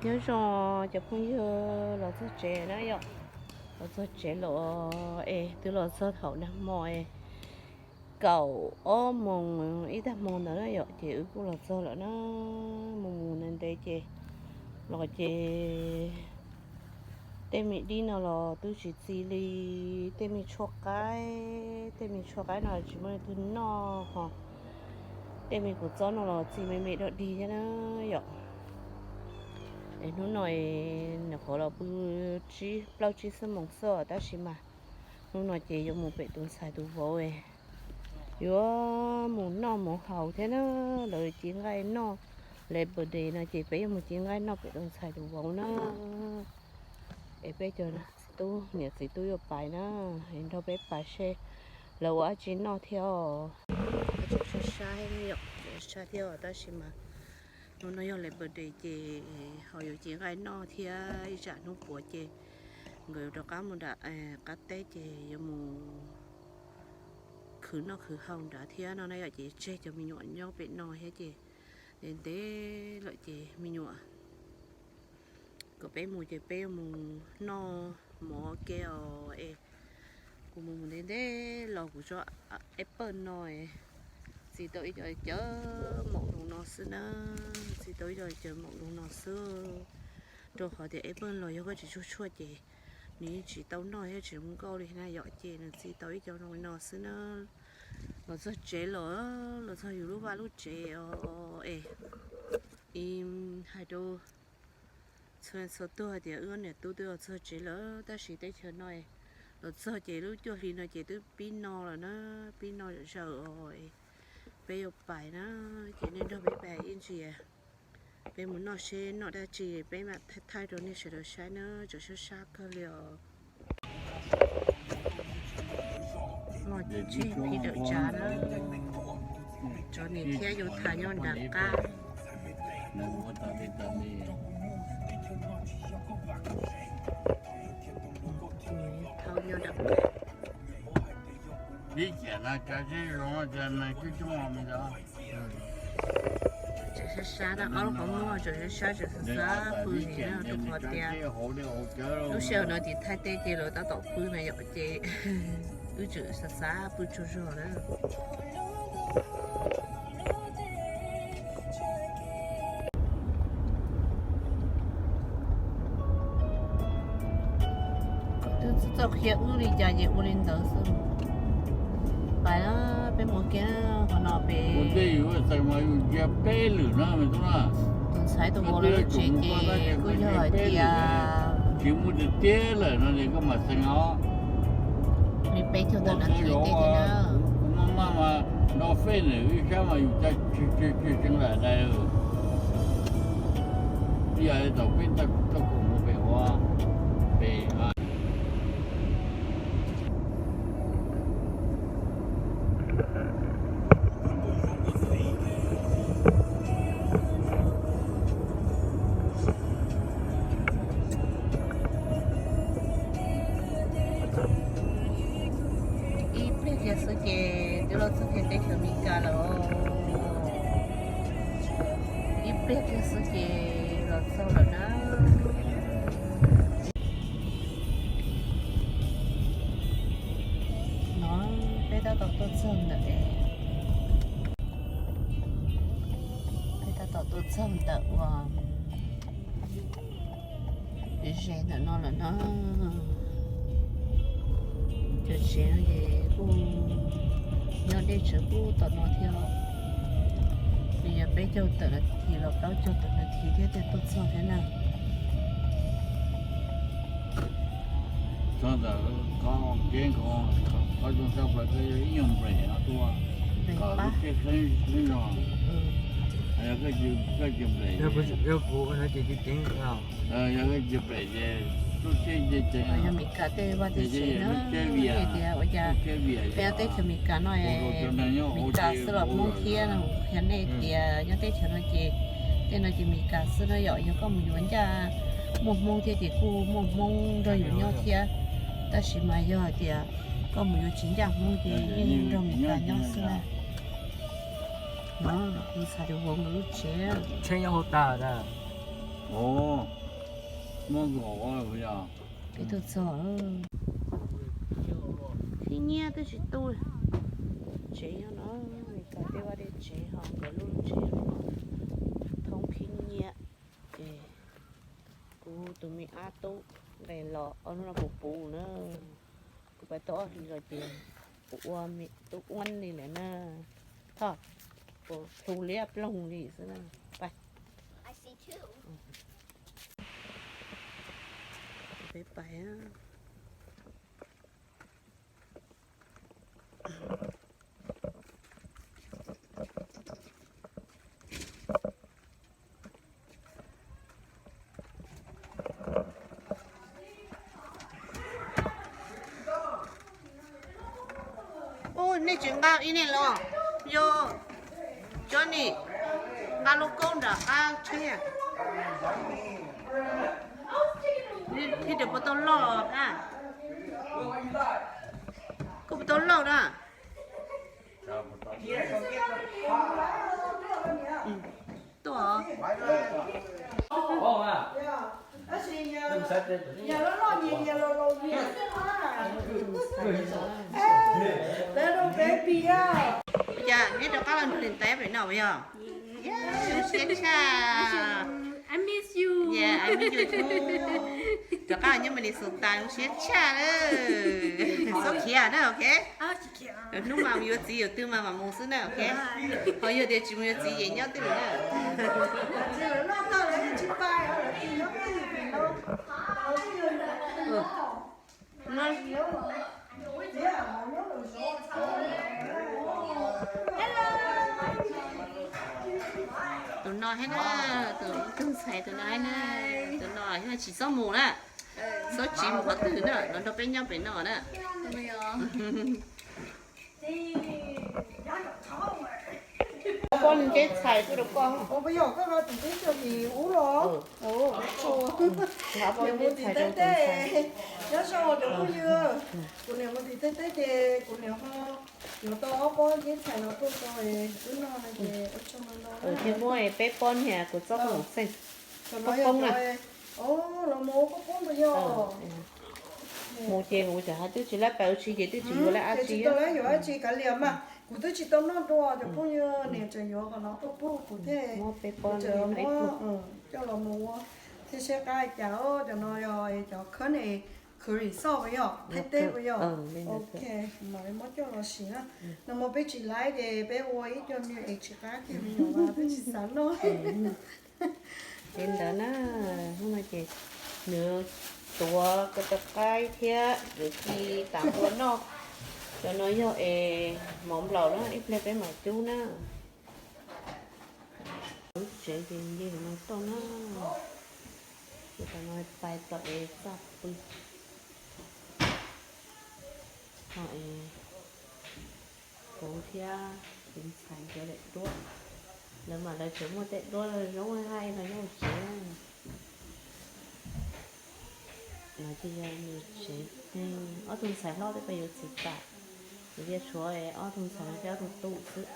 Nyob zoo cov phooj ywg, los txog tsev na yom, los txog tsev lawm es twb los txog thaum nag hmo es kaum ob moos ib tag hmo ntawd na yom, ces wb kuj los txog lawm na. Mus mus ntev ntev ces los ces tej me dib no los twb tsis txi li, tej me tshuaj qaib, tej me tshuaj qaib no tsis muaj leej twg noj ho tej me kua txob no los txi me me dog dig thiab na yom. Es hnub no nyuam qhuav los pw plaub tsib xuab moos xwb tab sis mas hnub no ces yuav mus pem tus ntxhais tus vauv, yuav mus noj mus haus thiab na. Lawv ci nqaij noj, lawv birthday no ces peb yuav mus ci nqaij noj pem tus ntxhais tus vauv na. Es peb cov txiv tub, niam txiv tub yuav pais na, es nrog peb pais seb lawv ua dab tsi noj thiab os. Sab sab thiab os, tab sis mas hnub no yog lawv birthday ces ho yuav ci nqaij noj thiab ib tsam hnub puav ces nkawd yuav rov qab mus nram qab teb ces yuav mus khwv noj khwv haus nrad thiab no na yom. Ces tseg cov me nyuam nyob pem no thiab ces ntev ntev lawm ces me nyuam kom peb mus ces peb yuav mus noj mov ke os es. Kuv mus mus ntev ntev los kuv tso apple no es txi tau ib co cawv maum zoo no xwb na, txi tau ib co cawv maum zoo no xwb. Rau qhov tias apple los yog koj tsis tsuag tshuaj ces nws yeej tsis tau noj thiab tsis zoo nkauj li na yom, ces nws txi tau ib co zoo no xwb na. Los txog tsev lawm, los txog yus lub vaj lub tsev os es. Hais rau txhua txhua tug hais tias wb niam tub twb los txog tsev lawm tab sis teb chaws no los txog ces lub cuaj hli no ces twb pib no lawm na, pib no zawm zawm os. Peb yuav pais na, ces nej nrog peb pais ib ntsis, peb mus noj seb noj dab tsi peb mam thaij rau nej sawv daws saib na, tseem sab sab kawg li os. Los ces tseg phim dawm tsav na, tsov nim thiab yus tham nyob nram qab. Thau nyob nram qab. Tseem sab sab na, ob lub qhov muag tseem sab sab, tseem xav xav pw heev na, rau qhov tias lub sij hawm no tim Thaib teb ces lawv tab tom pw na yom, ces wb tseem xav xav pw tsaug zog na. Twb tsis txawj qhia wb li cas ces ua li ntawd xwb. Pais na, peb mus kiag qhov no pem. Tus ntxhais tus vauv lawv lub tsev ces kuj yog hais tias tsis muaj tiag tiag lawm no ces koj mam xeev os. Li peb caug tawm nas this tej na. Kuv maj maj mas no fej nws ib sab mas yus tsis tsis tseev lam dais. Ib yam li thaum peb tau koom mus pem ua pem Ib pliag kiag xwb ces twb los txog kiag teb chaws Amelikas lawm. Ib pliag kiag xwb ces los txog lawm na. No peb tab tom tuaj txog ntawm, peb tab tom tuaj txog ntawm uas ze ntawm no lawm na. Cov tsev no ces kuj nyob deb tsawv kuj tom no thiab. Nws yog peb caug tawm nas this los plaub caug tawm nas this thiab thiaj tuaj txog thiab na. Txog ntawm qhov keeb ko, qhov zoo tshaj plaws koj yog ib nyuag nplej no tuaj, kom lub tsheb xeeb xeeb zog. Yog koj tsis nplej, yog koj tsis nplej ces lub tsheb nce ceev. Yog Meskas tej vaj teb tsev na, hais tias ua cas peb teb chaws Meskas no, Meskas xwb los Hmoob thiab no, qhia nej tias nyob teb chaws no ces tej no ces Meskas xwb na yom. Yog koj mus yuav ncaj muaj Hmoob thiab ces kuj muaj Hmoob nrog yus nyob thiab, tab sis mas yog hais tias koj mus yuav tsis ncaj Hmoob ces yeej nrog Meskas nyob xwb na. No kuv txhais tus vauv nkawd lub tsev, tsheb nyob hauv tag. Ib tug txog, khib nyiab twb tsis tu. Tsev yog no, Mes Kas tej vaj tej tsev ho nkawd lub tsev thoob khib nyiab. Ces kuv tus me ab tub nqes los ob hnub no puv puv na. Kuv pais tau ob hlis los ces puv ua me tub uab li lawm na. Thoj, puv hlu liab ploog li xwb na. Pais, peb pais. Ub, nej tsis nqa ib ne los? Yog, Johnny, nqa lub koob nram qab tsheb. Thiab tias puas tau loj na? Koj puas tau loj na? Tuaj. Ua cas neb rov qab los nrog niam tais pem no yog? Zoo siab tshaj. Yeah, I miss you too. Rov qab los nyob Minnesota zoo siab tshaj lawm. Txhob khiav na, ok? Hnub mas yuav txiv yuav twg mas mam mus xwb na, ok? Ho yog tias tsis mus yuav txiv ces nyob twj ywm na. Tus no thiab na, tus ib tug ntxhais tus no thiab na, tus no yog tsis txhob mus na, txhob tsiv mus qhov twg na, los nrog peb nyob pem no na. Poj niam ntxhais tuaj rau koj. Ua yog koj nqa tus teb chaws tim ub los? Nyob zoo cov phooj ywg, kuv niam mus tim teb teb ces kuv niam ho yuav tau ob pob ntxhais no tuaj rau wb noj no ces ua tsaug ntau ntau. Thiaj muab peb pob niag kuv txob koom xeej, pob poob na. Los mus ua pob poob ntawd yog. Mus ces kuv tseem hais twb tsis lab pais ua si ces twb tsis yuav lab ab tsi, tsis tau lab yuav ab tsi kav liam mas kuv twb tsis tau noj dua, cov phooj ywg niam tseem yuav qhov no pub pub kuv thiaj muab peb pob coj los mus ua thiab saib qab cas. Cov no yog cov khawb ne, khawb ris xoj puas yog, Thaib teb puas yog? Ok, mam li muab coj los siv na. No mas peb tsis laib ces peb ua ib co nws es tsis qab kiag me nyuam mas peb tsis xav noj. Ces ntawd na, hnub no ces nws tuav ko taw qaib thiab nws ci tas npua noj. Cov no yog es mov nplaum na, ib pliag peb mam cub na. Lub tsev ces nce no tuaj na, ces tam no pais tom es txaj pw. Ho es kuv thiab tus ntxhais nkawd daim duab, lawv mas lawv tseem muaj tej duab zoo haib no nyob hauv tsev. No ces yog nws tsev neeg, ob tug ntxhais hlob twb pais yuav txiv tas, ces tshuav ob tug ntxhais no thiab ob tug tub xwb.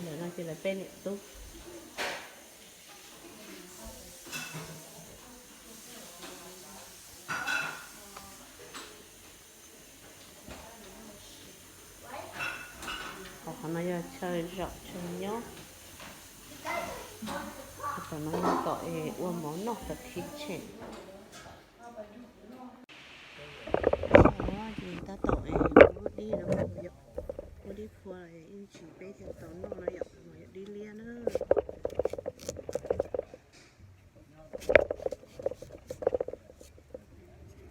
Ntawm no ces lawv peb niam tub. Qhov no yog chaw zaum chaw nyob. Tom no yog tom es ua mov noj tom kitchen. Ces tab tom es ua dib no, ua dib phua yeej tsis peb thiaj tau noj no yom, yog dib liab na.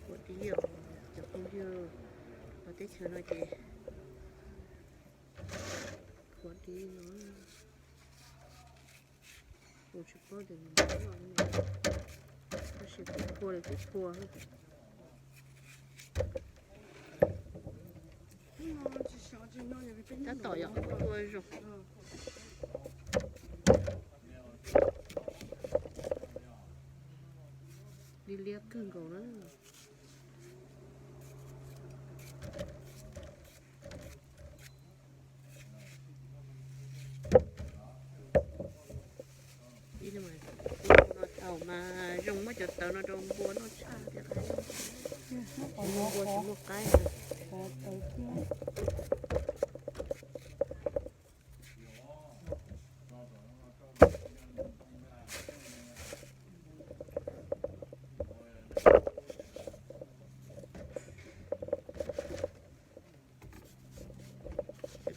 Phua dib os, cov phooj ywg, los teb chaws no ces phua dib no. Kuv tsis paub tias nws noj li, tab sis kuv phua li kuv phua. Tab tom yom, phua zoo. Dib liab kawg nkaus na. Muab cov tawv no rau npua noj tshaj tias qaib. Npua tsis muaj qaib.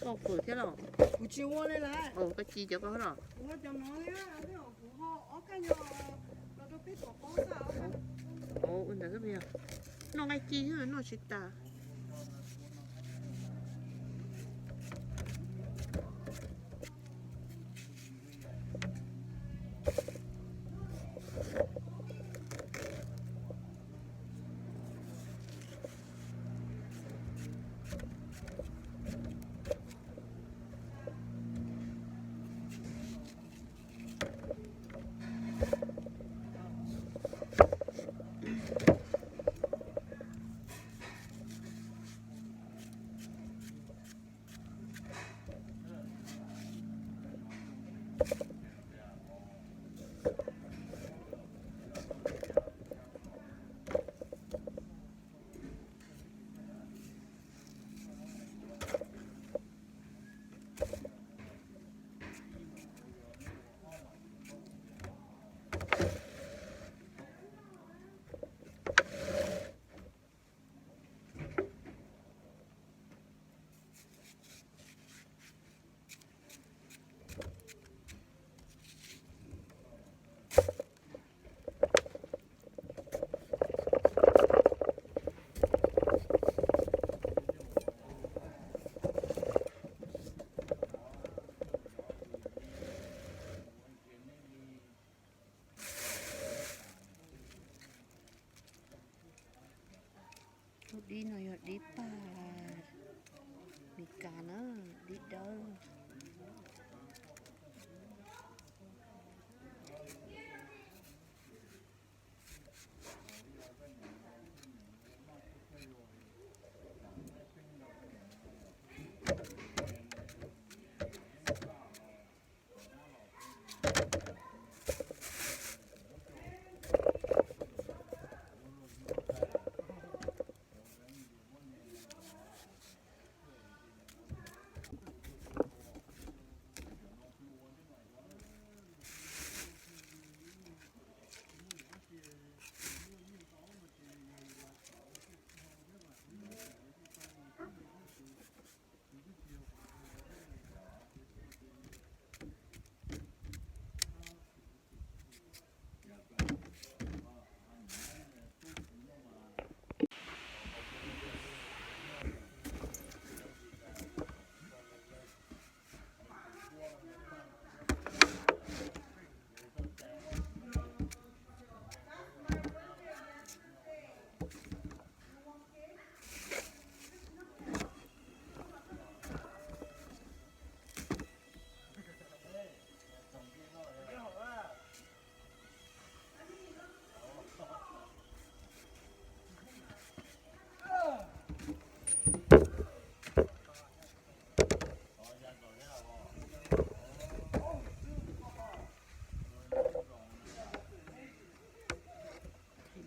Koj fwm thiab los? Kuv tsis ua li lawm. Koj ci cov koj los? Kuv ua cov no thiab, kuv ho ob kab nyo los rau peb tom qab xwb. Ua ntawd xwb yog. Noj nqaij ci xwb noj tsis tas. Lub dib no yog dib paj Meskas na, dib dawb.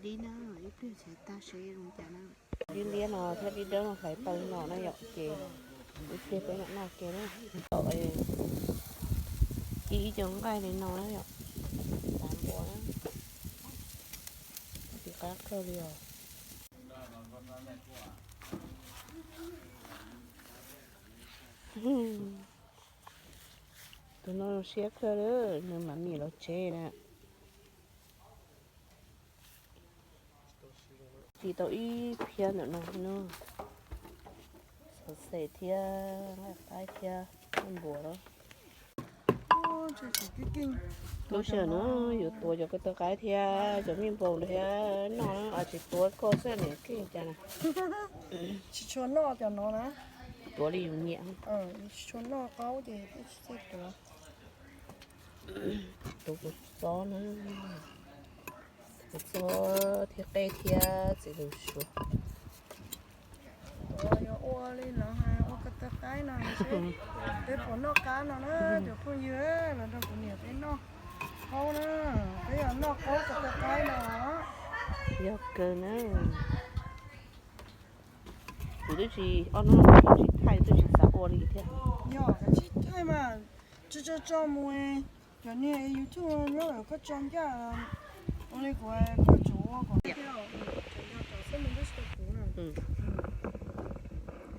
Dib na, ib pliag txhais tag seb zoo cas na. Dib liab no thiab dib dawb no hlais tau li no na yom, ces ib pliag peb mam noj ke na. Ci ib co nqaij li no na yom, tav npua na, ci qab kawg li os. Tus no siab kawg, nws mam mim los tsev na. Ci tau ib phiab ntawm no no, xov xes thiab nqaij qaib thiab npua los. Lub sij hawm no yus tuav cov ko taw qaib thiab cov mij npau thiab noj, tsis tuav koj xwb niam keej cas na. Tsis tshua noj cov no na. Tuav li yus nyiam. Tsis tshua noj qaub ces tsis txawj tuav. Tuav kuv txob na, kuv txob thiab qej thiab txiv lws suav. Yuav ua li lawv hais ua ko taw qaib no seb peb puas noj qab no na cov phooj ywg, los nrog kuv niam peb noj. Qaub na, peb yog noj qaub ko taw qaib no. Yog kawg na. Kuv twb tsis, ob hnub no kuv twb tsis thaij, twb tsis xav ua li thiab. Yog tsis thaij mas tso tso tso mus, cov niag YouTube nyob koj tso ncaj, ua li kuv koj tsuas ua kom thiab.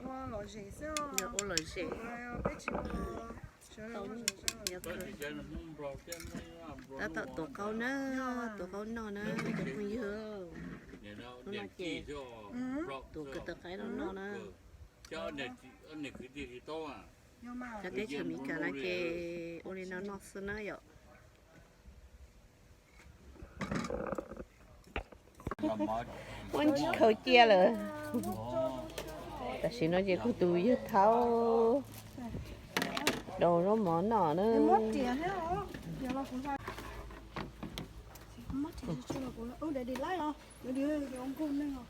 Ua lom zem xwb, peb tsis ua. Tab tom tuav qaub na, tuav qaub noj na cov phooj ywg. Hnub no ces tuav ko taw qaib no noj na. Cov teb chaws Amelikas no ces ua li no noj xwb na yom. Muab khaws cia lawm. Tam sim no ces kuv tus yawg thaub rau zaub mov noj na.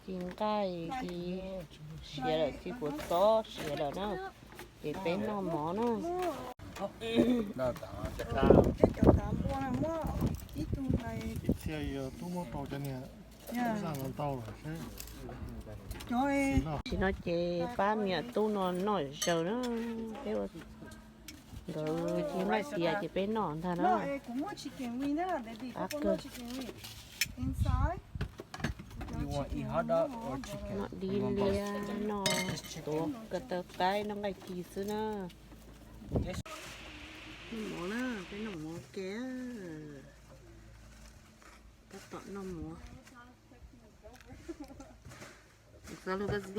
Ci nqaij ci siav lawm, ci puas txob siav lawm na. Ces peb noj mov na. Tam sim no ces pab me nyuam tub no noj zaws na. Peb ua nkawd ci nqaij tiav ces peb noj ntag na. Qab kawg. Noj dib liab, noj tuav ko taw qaib, noj nqaij ci xwb na. Noj mov na, peb noj mov ke. Tab tom noj mov. Txog lub koj txiv.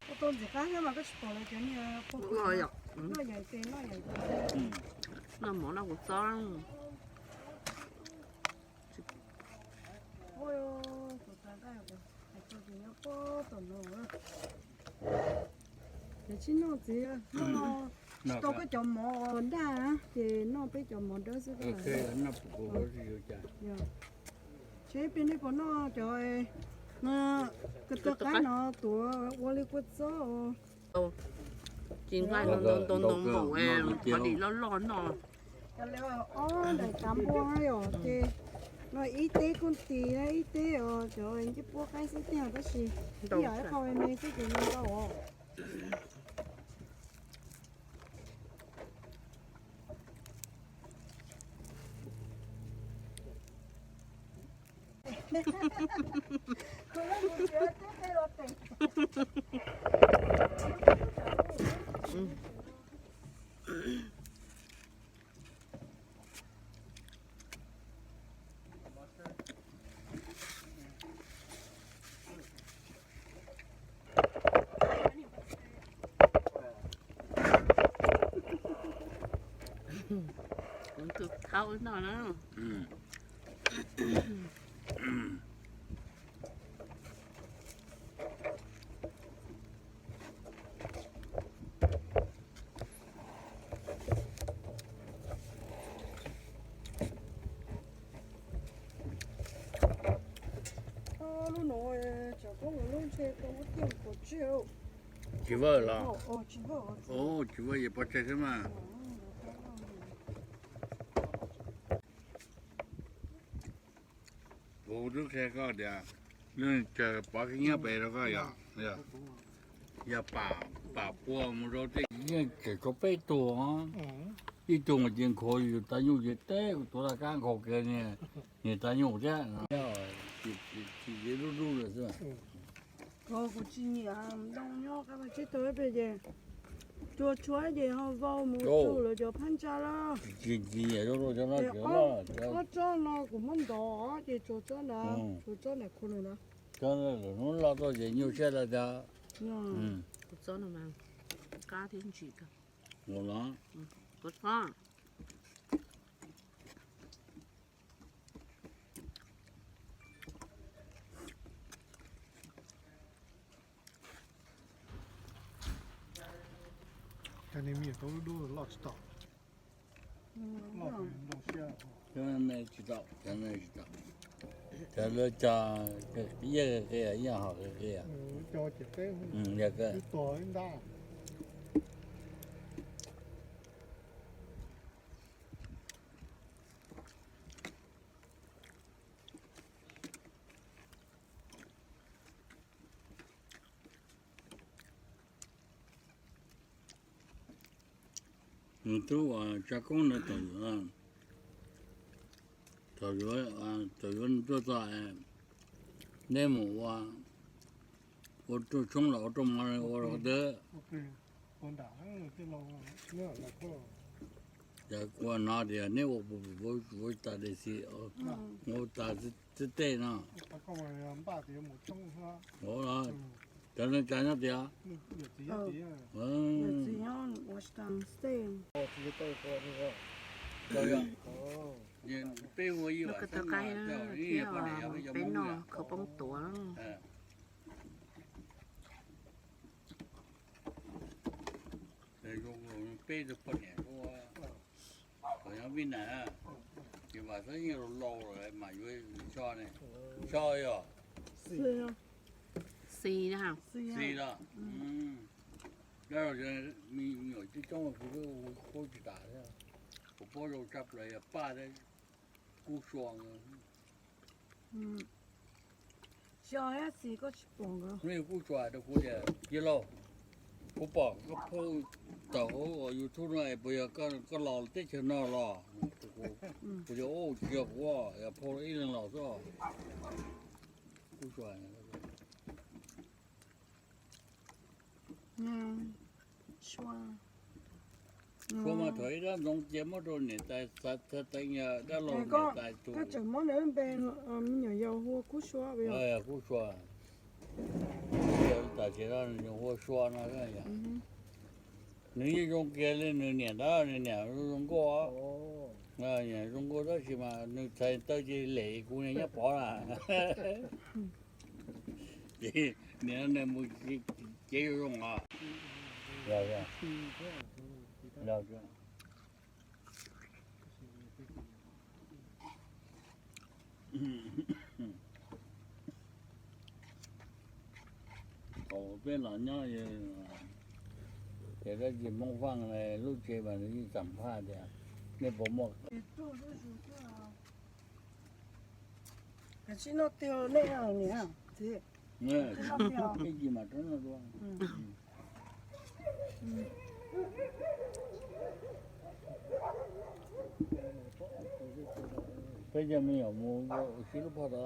Koj tus ntxim qab thiab mas koj tsis pom lawv cov niag pog noj yees tes noj yees tes. Noj mov noj kuv txob. Ces tsis noj txiv, noj tsis tau koj cov mov daj na, ces noj peb cov mov dawb xwb. Ces peb nej puas noj cov ko taw qaib no tuav ua li kua txob? Ci nqaij ntau ntau npaum, qhov dim loj loj noj. Ob daim kav npua yom, ces no ib teb kooj tis na, ib teb os, cov ncej puab qaib xwb tiag, tab sis ib yam ib qho me me xwb ces ntau os. Kuv tus thaub noj na. Lub no tsam koj ua lub ntshe tau ua tiag pom tseg. Tsis vawj los? Tsis vawj, tsis vawj, yeej pov tseg xwb mas. Kuv twb qhia koj tias, lub tsawg pov khib nyiab pem rau koj yog, yog pam pua mus rau tej yeej tseem tshuav peb tug, ib tug mas ces nkhaus yus tav nyuj ces teb kuv tuav laj kab nkhaus kiag niag tav nyuj thiab. Tsis lub lub lawm xwb. Kuv tsis nyiam ntoo nyob qab tsib taug pem ces tsuag tshuav ces ho vau mus tsuag lawv cov phab ntsa lawm. Tsis nyiam cov no, ob tsob no kuv muab ntov ces tsuag tsob ntawd, tsuag tsob ntawm khu ntawd. Tsob ntawd lawm hnub loj tuaj ces nyuaj siab tag. Kuv tsob no mas qab thiab ntsim kawg. Los, kuv tsob. Cov niag me nyuam tub dub dub loj tsis tau. Loj me tsis tau, cov me tsis tau. Cov lawv cog iab qia qia, iab hom qia qia. Yog kawg. Ib tug ib ntab. Nws twb ua tsa koob ntawd thaum yuav, thaum yuav, thaum yuav tuaj txog, neb mus ua, ua rooj tshoob los ua rooj mov ua rau dawb. Ces kuv hnov tias neb ua, ua tas dej xi, ua tas xib tej no. Ua los, cov neeg tsa nyob tias, peb ua ib, peb no khawv poob tuav. Peb tug poj niam, kom nyob Vib Nais, ces mas xyov yeej laus laus lawm mas yuav so ne, so yog xis los, dab laug me nyuam coob coob kuv paub tsis tas thiab. Kuv paub zoo tshaj plaws yog Paj thiab Kub Sua. Kub Sua rau kuv tias, Yawg laus, kuv pom koj phauj tawm hauv YouTube no es puas yog koj los teb chaws no los? Kuv tias, Tsis yog kuv, yog phauj ib leeg los xwb. Kub Sua. Sua mas thaum ib dab ntxoov cia muab rau niam tais xav txhawj teev, yog dab laug niam tais tus. Koj tseem muab nws npe me nyuam yaus hu ua Kub Sua. Kub Sua. Tam sim no nws hu ua Sua no. Nws yeej zoo kiag li nws niam ntawd, nws niam zoo nkauj, zoo nkauj tab sis mas nws txhais taw ces lem kuv niag nyab Pov na. Ces niam no nws mus cev zoo zoo os. Thaum peb los nyob, ces dab tsi Hmoob Faj lub tsev mas nws yeej xam phaj tias nej puas muaj. Ib tsis mas rov noj dua. Peb cov me nyuam mus ua si lub pog tod.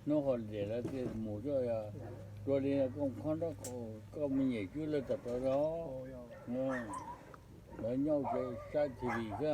Hnub qhov lem lawv tias mus tuaj, dua li koj khob nraub qaum, koj me nyuam cub lawv tom tod, lawv nyob ua ke saib T V xwb.